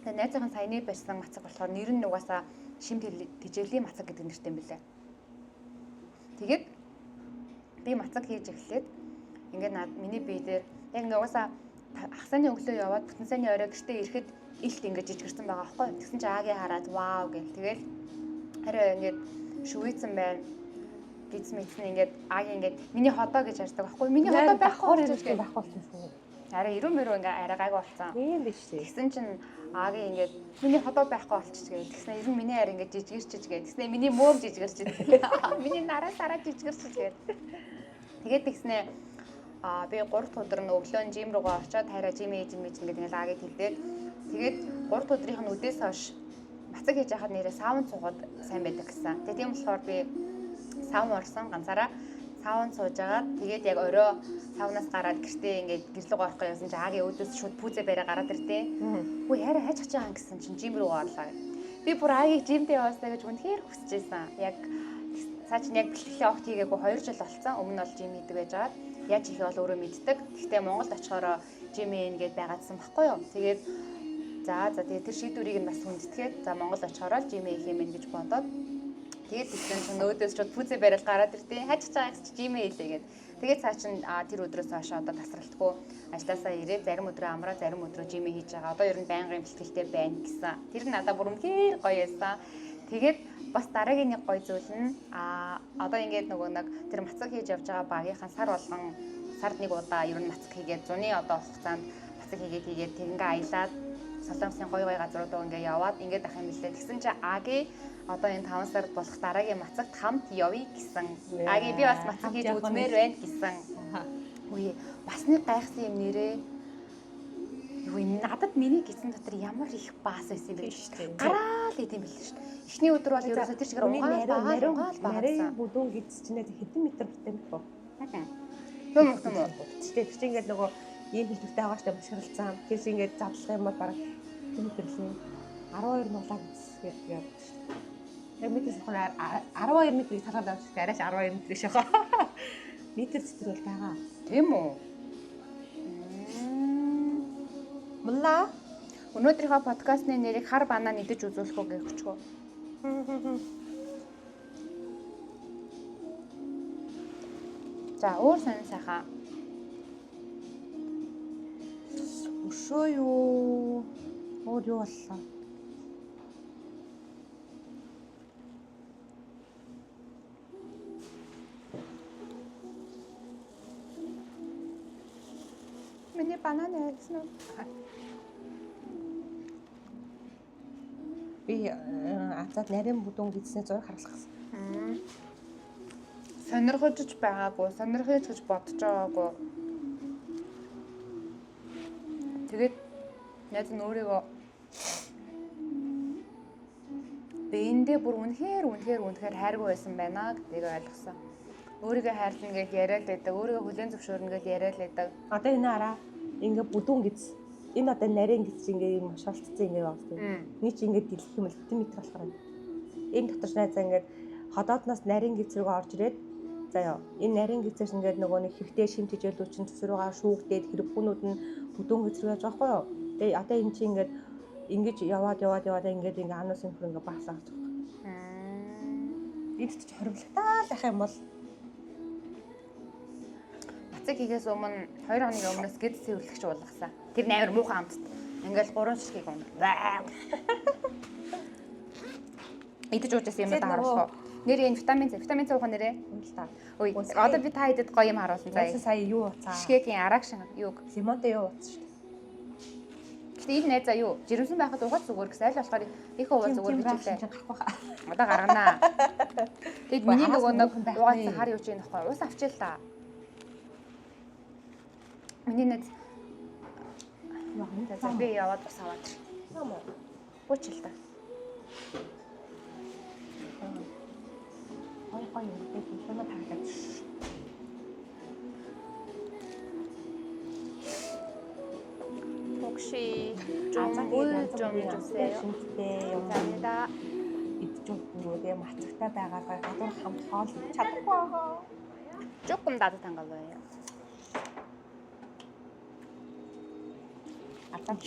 Тэгээд найзынхан саяны барьсан мацаг болохоор нэр нь угаасаа шим тижээлийн мацаг гэдэг нэртэй юм билээ. Тэгээд Би мацаг хийж эхлээд ингээд над миний бие дээр яг ингээ угаасаа хагасны өглөө яваад бүтэн сайны орой гэртээ ирэхэд илт ингээд жижигэрсэн байгаа байхгүй. Тэгсэн чинь Аги хараад вау гэл тэгэл хараа ингээд шүвийцэн байна гиз мэдсэн ингээд Аги ингээд миний ходоо гэж хардаг байхгүй. Миний ходоо байхгүй байхгүй болсон шүү. Арай ирүү мөрөө ингээ арай гайгүй болсон. Тийм биш үү. Тэгсэн чинь Аги ингээд миний ходоо байхгүй болчих гээл. Тэгсэн ер нь миний арай ингээд жижигэрчиж гээл. Тэгсэн миний мөөг жижигэрчиж. Миний нараа сараа жижигэрчиж гээл. Тэгээд тэгснэ би 3 дахь өдөр нь өглөө нь жим руугаа очиод хайраа жим ээж мэж ингээд ингээл Аги тэгдээд тэгээд 3 дахь өдрийнх нь үдээс хойш мацаг хийж яхад нэрээ саун цугад сайн байдаг гэсэн. Тэгээд тийм болохоор би саун орсон ганцаараа саун сууж агаад тэгээд яг орой саунаас гараад гэртээ ингээд гэрлэг орохгүй явсан чинь Аги өөдөөс шууд пүүзээ барай гараад иртээ. Үгүй яриа хайж чаж байгаа гэсэн чинь жим рүү орлоо. Би бүр Агийг жимдээ яваасаа гэж үнэхээр хүсэж байсан. Яг цаа чинь яг бэлтгэлээ огт хийгээгүй 2 жил болцсон. Өмнө нь бол жим хийдэг байжгаад яаж хийхээ бол өөрөө мэддэг. Гэхдээ Монголд очихороо жим ийн гэд байгаадсан баггүй юу. Тэгээд за тэгээд тэр шийдвэрийг нь бас хүндэтгээд за Монгол очихороо жим хийх юм гэж бодоод тэгээд тэгсэн чинь өөдөөс шууд пүүзээ барайл гараад иртээ. Хайж чаж байгаа гэсэн чинь жимээ хийлээ гэд. Тэгээд цаа чинь тэр өдрөөс хойш одоо тасралтгүй ажилласаа ирээд зарим өдрөө амраа зарим өдрөө жимээ хийж байгаа. Одоо ер нь байнгын бэлтгэлтэй байна гэсэн. Тэр нь надад бүр үнэхээр гоё байсан. Тэгээд бас дараагийн нэг гоё зүйл нь одоо ингээд нөгөө нэг тэр мацаг хийж явж байгаа багийнхаа сар болгон сард нэг удаа ер нь мацаг хийгээд зуны одоо хугацаанд мацаг хийгээд тэгингээ аялаад Солонгосын гоё гоё газрууд руу ингээ яваад ингээд ах юм лээ. Тэгсэн чинь Аги одоо энэ 5 сард болох дараагийн мацагт хамт явъя гэсэн. Аги би бас мацаг хийж үзмээр байна гэсэн. Үгүй бас нэг гайхсан юм нэрээ. Юу надад миний гидсэн дотор ямар их баас байсан юм бэ гэж шүү дээ. Гараал идэм бэл шүү дээ. Эхний өдөр бол ерөөсөө тэр чигээр угаал нарийн бүдүүн гидс чинь хэдэн метр бүтэн бэ? Юм уу? Тэр чинь ингээд нөгөө ийм хэлбэртэй байгаа шүү дээ бушралцсан. Тэр чинь ингээд задлах юм бол бараг метр лээ. 12 нулаа гэдэг явдаг шүү дээ. Яг метр сахар 12 метрийг салгаад авчих арайч 12 метр шахаа. Метр зэтэр бол байгаа. Тийм үү? Мулла. Өнөөдрийнхөө подкастны нэрийг хар банаа нэгдэж үзүүлэх үү гэх өчгөө. За өөр сонин сайхан. Өшөө юу? Өөр юу боллоо? Миний банан яасан уу? Би азад нарийн бүдүүн гэдснээ зураг харуулах гэсэн. Сонирхож байгаагүй, сонирхож гэж бодож байгаагүй. Тэгээд найз нь өөрийгөө биендээ бүр үнэхээр хайргүй байсан байна гэдгийг ойлгосон. Өөрийгөө хайрлана гэж яриад байдаг, өөрийгөө хүлээн зөвшөөрнө гэж яриад байдаг. Одоо энэ араа ингээ бүдүүн гэц. Энэ одоо нарийн гэц ингээ юм шолтцсон ингээ байгаа юм. Нэг чи ингээ дэлгэх юм бол хэдэн метр болохоор байна. Энэ дотор найзаа ингээ ходоодноос нарийн гэц рүү орж ирээд заяа. Энэ нарийн гэцээс ингээд нөгөө нэг хэрэгтэй шим тэжээлүүд чинь цус руугаа шүүгдээд хэрэгхүүнүүд нь бүдүүн гэц рүү яаж байгаа байхгүй юу? Тэгээ одоо энэ чи ингээд ингэж яваад ингээд ингээ ануусын хөр ингээ баасаа авч байгаа. Энд ч хоримтлагдаа л ах юм бол мацаг хийхээс өмнө 2 хоногийн өмнөөс гэд цэвэрлэгч уулгасан. Тэр нь амар муухай амтд. Ингээл 3 ширхгийг унаа. Идэж ууж байсан юм да харуулах уу? Нэр энэ витамин С, витамин С уух нэрээ. Үн л та. Үй, одоо би та хэдэд гоё юм харуулсан заяа. Сая юу ууцаа? Шишгээгийн арагшин юуг? Лимонтой юу ууцсан шүү дээ. Гэтэ энэ найзаа юу? Жирэмсэн байхад угаад зүгээр гэсэн. Аль болохоор их уугаа зүгээр гэж хэлээ. Гарахгүй хаа. Одоо гарганаа. Тэгэд миний нөгөө нэг угаасан хар юу ч юм нөхгүй. Ус авчил та. Миний найз за би яваад ус аваад ир. Юм уу? Буучил та. Гой гой юм бэ? Юм таагаад. 혹시 좀물좀 주세요. Шинжтэй юм. 감사합니다. Идэж өгдөө мацагтай байгаа гой гадуур хамт хоол чадахгүй байгаа. 조금 따뜻한 걸로 해요.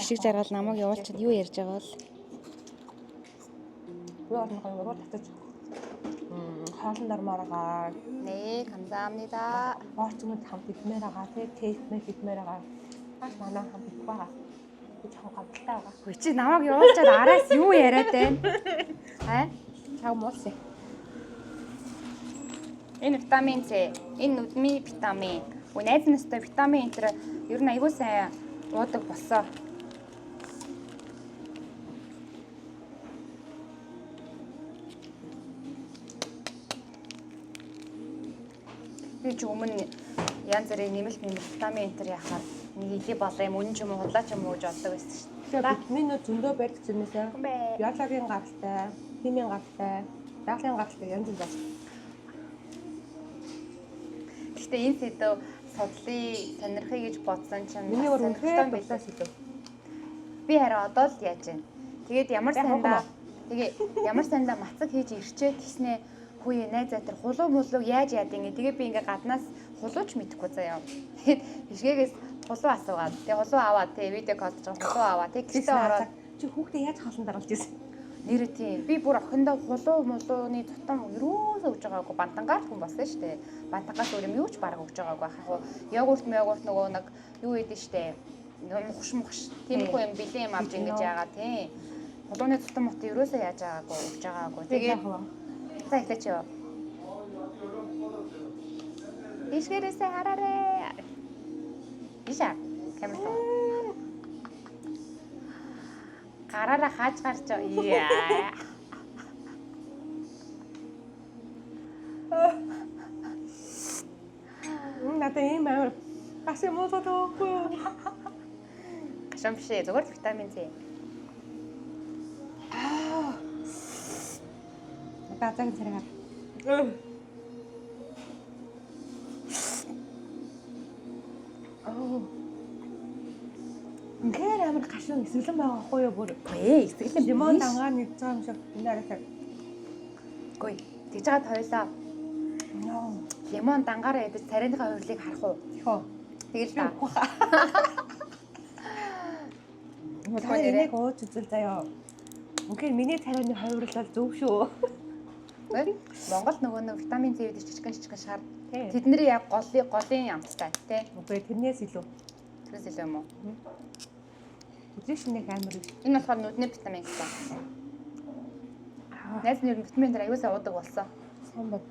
Шиг жаргал намайг явуулчихад юу ярьж байгаа бол? Би бол нэг уруу татаж хоолнд ормоор байгаа. 네, 감사합니다. Боорцгод хамт идмээр байгаа тий. Кейк мэк идмээр байгаа. Бас манай хамт идэх байгаа. Би жоохон гомдолтой байгаа. Хөөе чи намайг явуулчаад араас юу яриад байна? Аа? Чаг муулсан. Энэ витамин С, энэ нүдний витамин. Үгүй найз настай витамин энэ төр ер нь аягүй сайн уудаг болсон. Би ч өмнө янз бүрийн нэмэлт витамин энэ төр яхаар нэг илий болоо юм үнэн ч юм уу худлаа ч юм уу гэж боддог байсан шүү Тэгэхээр витаминууд зөндөө байдаг зэрнээсээ. дээ. Биологийн гаралтай, химийн гаралтай, байгалийн гаралтай янз янз байна. Гэхдээ энэ сэдв судлаа сонирхъя гэж бодсон чинь Миний өөр сонирхолтой үнэхээр байлаа. дуртай сэдв. Би харин одоо л яаж юм. Тэгээд ямар Яг сандаа хогно. тэгээ ямар сандаа мацаг хийж ирчээ тэгснэ хүүе найзаа тэр хулуу мулууг яаж яад ингэ тэгээ би ингээ гаднаас хулууч мэдэхгүй заяа. Тэгээд бишгээгээс хулуу асуугаад тэгээ хулуу аваад тэгээ видео колж байгаа хулуу аваад тэгээ гэртээ ороод чи хүүхдээ яаж хоолнд оруулж ирсэн? нэр тийм би бүр охиндоо хулуу мулууны тутам ерөөсөө өгж байгаагүй бантангаар л хүн болсон шүү дээ. Бантангаас өөр юм юу ч бараг өгж байгаагүй яг хуу йогурт мёгурт нөгөө нэг юу идэв шүү дээ. Нөгөө мухш мухш тиймэрхүү юм бэлэн юм авч ингэж яагаа тийм. Хулууны тутам мут ерөөсөө яаж байгаагүй өгж байгаагүй. Тэгээд за эхлэч юу. Ишгэрээсээ хараарэ. Иша камер руу. Гараараа хааж гарч яа. Надад ийм амар гаш юм уу тоохгүй юу? Гашуун биш ээ зүгээр л витамин С. Одоо азаагийн царай гар. Аа. Үнэхээр амар гашуун эсгэлэн байгаа хгүй юу бүр. Үгүй эсгэлэн Лимон биш. дангаа нэгж байгаа юм шиг энэ арай. Үгүй тэгж байгаа тойлоо. Ноо. Лимон дангаараа идэж царайныхаа хувирлыг харах уу? Тэхөө. Тэгэл та. Та энийг ууж үзэл заяа. Үнэхээр миний царайны хувирал бол зөв шүү. Үгүй. Монгол нөгөө нэг витамин С гэдэг жижигэн жижигэн шар. Тий. Тэдний яг голын амттай тий. Үгүй тэрнээс илүү. Тэрнээс илүү юм уу? Өдрийн шинэх амар биш. Энэ болохоор нүдний витамин гэсэн. Найз нэр витамин дээр аюул сай уудаг болсон. Сайн байна.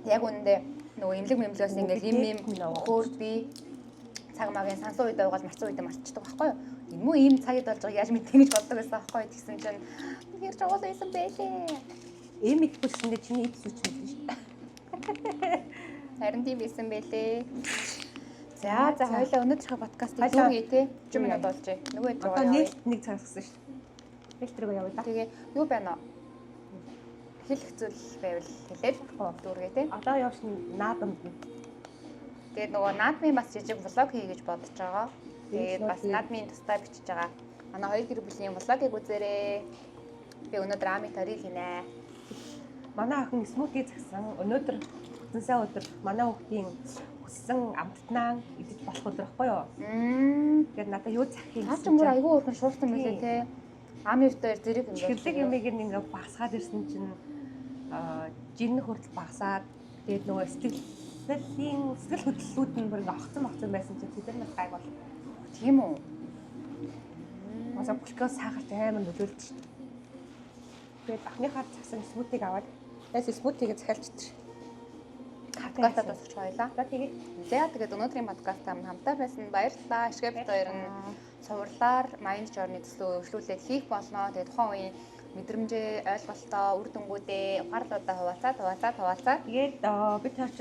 Яг үнэндээ нөгөө имлэг мэмлэгээс ингээл им им Нөгөө хөөр би цаг магийн сансан үед угаал марцсан үед марчдаг байхгүй юу? Юм уу ийм цагид болж байгааг яаж мэдэх гэж боддог байсан байхгүй юу? Тэгсэн чинь хэр чухал байсан бэлээ. Эм идэхгүй гэсэндээ чиний эд сүч мэдэн шүү. Харин тийм байсан бэлээ. За за хоёлаа өнөөдрийнхөө подкастыг Хоёлаа. дүүргэе те. 30 минут болжээ. Нөгөө хэд Одоо рүү явъя. нээлт нэг цаг гэсэн шүү. Нээлт рүү явъя да. Тэгээ юу байна вэ? Хэлэх зүйл байвал хэлээд дүүргэе те. Одоо явш наадамд нь. Тэгээд нөгөө наадмын бас жижиг влог хий гэж бодож байгаа. Тэгээд бас наадмын тусдаа бичиж байгаа. Манай хоёр гэр бүлийн влогийг үзээрэй. Би өнөөдөр Ами тарил хийнэ. Манай охин смути загсан. Өнөөдөр бүтэн сайн өдөр манай хүүхдийн хүссэн амттнаа идэж болох өдөр байхгүй юу? Тэгээд надад юу захих юм Наа чи бүр айгүй өөрхөн шуурсан мөлий те. Ами хоёр зэрэг юм чихэрлэг юмыг ингээ багасгаад ирсэн чинь жин хүртэл багасаад тэгээд нөгөө сэтгэлийн сэтгэл хөдлөлүүд нь бүр ингээ огцон огцон байсан чинь тэд нар гайг бол. Тийм үү? Масаа глюкоз сахарт амар нөлөөлдөг шүү дээ. Тэгээд ахныхаа цагсан смутиг аваад тэгээс смутигээ захиалж идчих. Подкастаа дуусгах байлаа. За тэгээд За тэгээд өнөөдрийн подкаст хамтаа байсан баярлалаа. Ишгэ бит хоёр нь цувралаар Mind Journey төслөө өвшлүүлээд хийх болно. Тэгээд тухайн үеийн мэдрэмжээ, ойлголтоо, үр дүнгуудээ, ухаарлуудаа хуваалцаад. Тэгээд бид хоёр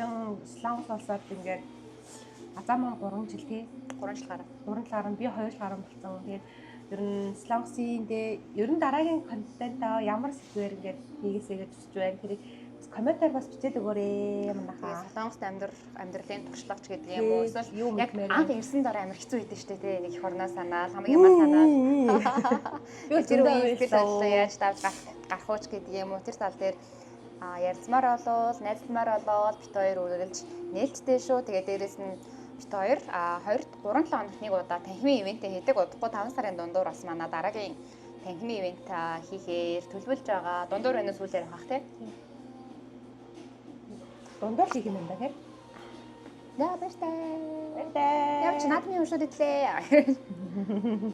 Солонгос улсад ингээд азаа маань 3 жил тий 3 жил гараа. 3 жил гарan би 2 жил гарan болсон. Тэгээд ер нь Солонгосын дээ ер нь дараагийн контентаа ямар сэдвээр ингээд хийгээсэй гэж хүсэж байна. Тэр комментаар бас бичээд өгөөрэй манайхаа. Тэгээд Солонгост амьдралын туршлагач гэдэг юм уу? Эсвэл яг анх ирсэн дараа амар хэцүү байдаг шүү дээ тий. Нэг их орноо санаал, хамгийн юмаа санаал. Би тэр үеийн сэтгэл хөдлөлөө яаж давж гарах уу ч гэдэг юм уу? Тэр тал дээр ярилцмаар болвол, найзлмаар болвол бит хоёр үргэлж нээлттэй шүү. Тэгээд дээрэс нь бит хоёр 2 3 7 хоногт нэг удаа танхимын ивентээ хийдэг. Удахгүй 5 сарын дундуур бас манай дараагийн Танхимын event хийхээр төлөвлөж байгаа. Дундуур өнөө сүүлээр авах тий. Дундуур хийх юм байна тий. За, баяртай. Баяртай. Явж наадмын уншууд идлээ.